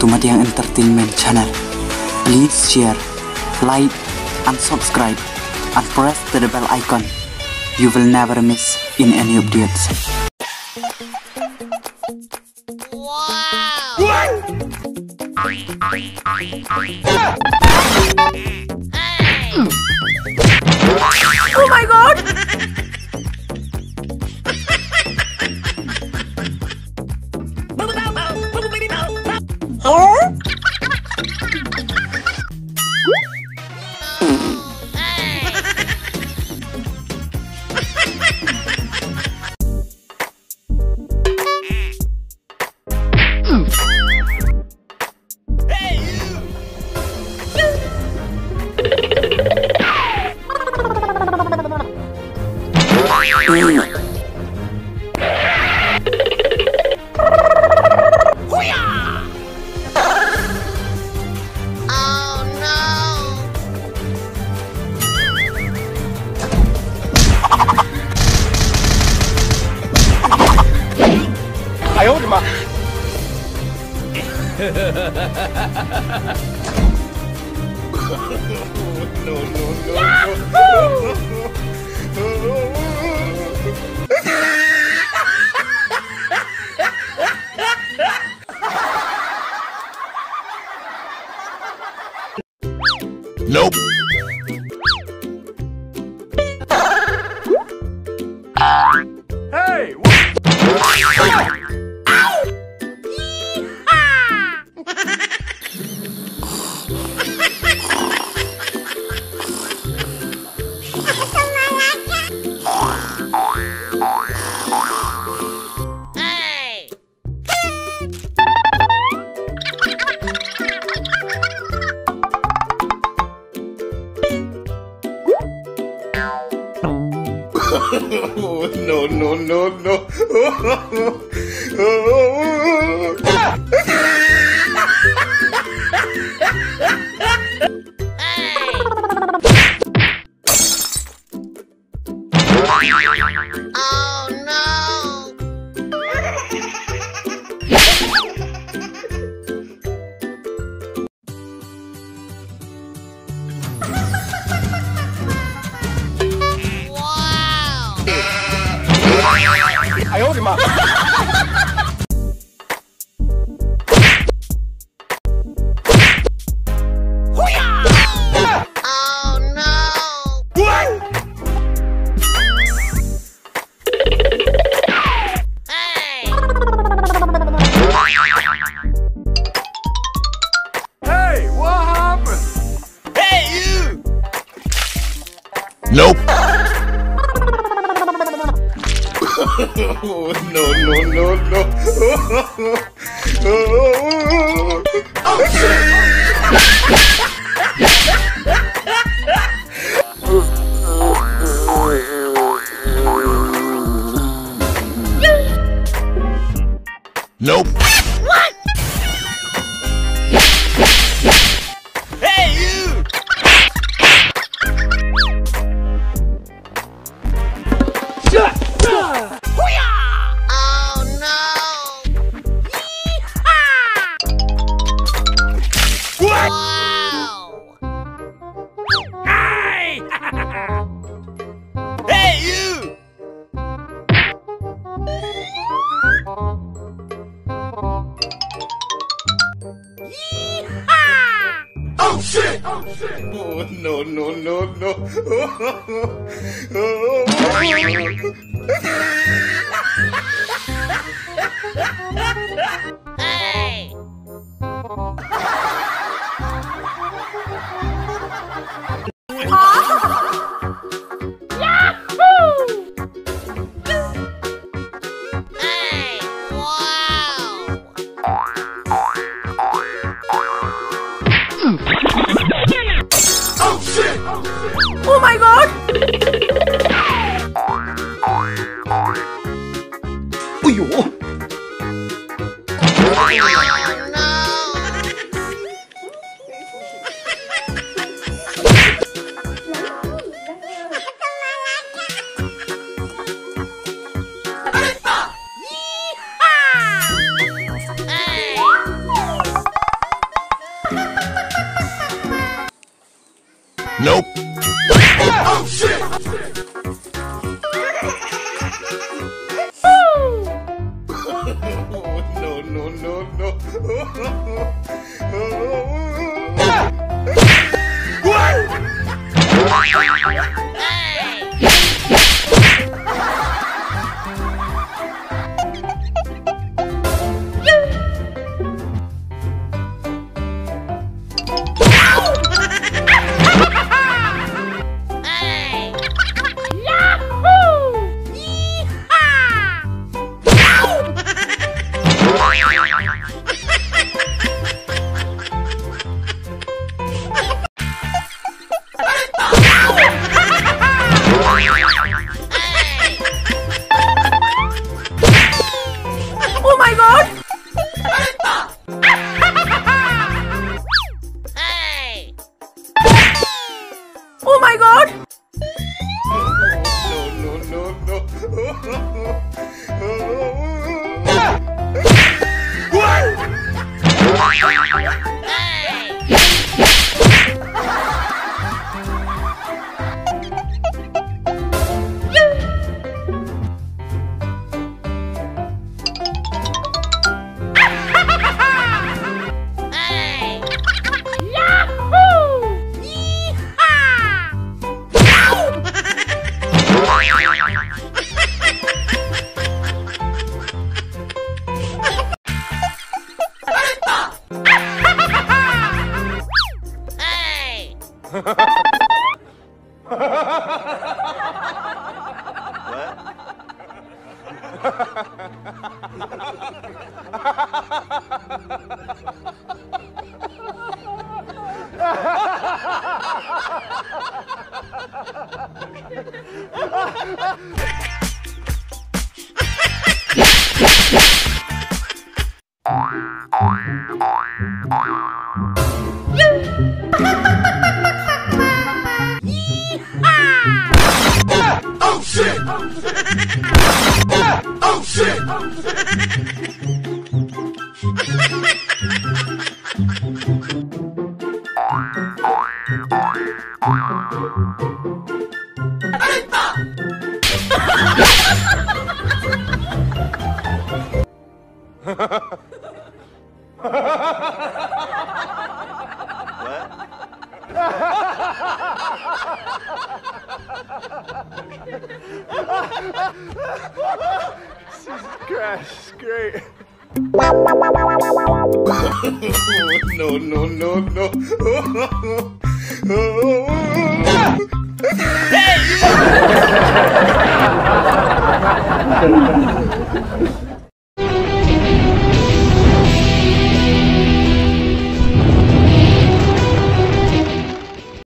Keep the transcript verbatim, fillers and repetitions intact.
to Madiang Entertainment Channel. Please share, like, and subscribe, and press the bell icon. You will never miss in any updates. Oh my God! Nope. Hey! No, no, no, no. Hey, what happened? Hey, you! Nope. No, no, no, no. Nope. What? Hey, you! Oh, no! Yeehaw! Wow! Hey! Hey, you! Yeehaw! Oh shit! Oh shit! Oh, no, no, no, no. Hey! Yahoo! Hey! Wow! Oh shit! Oh my God! Uyo! Nope. Oh shit! No, no, no, no. What? Oh my God! Oh my God! No, no, no, no. Oh shit! Oh shit! Jesus Christ, great. No, no, no, no.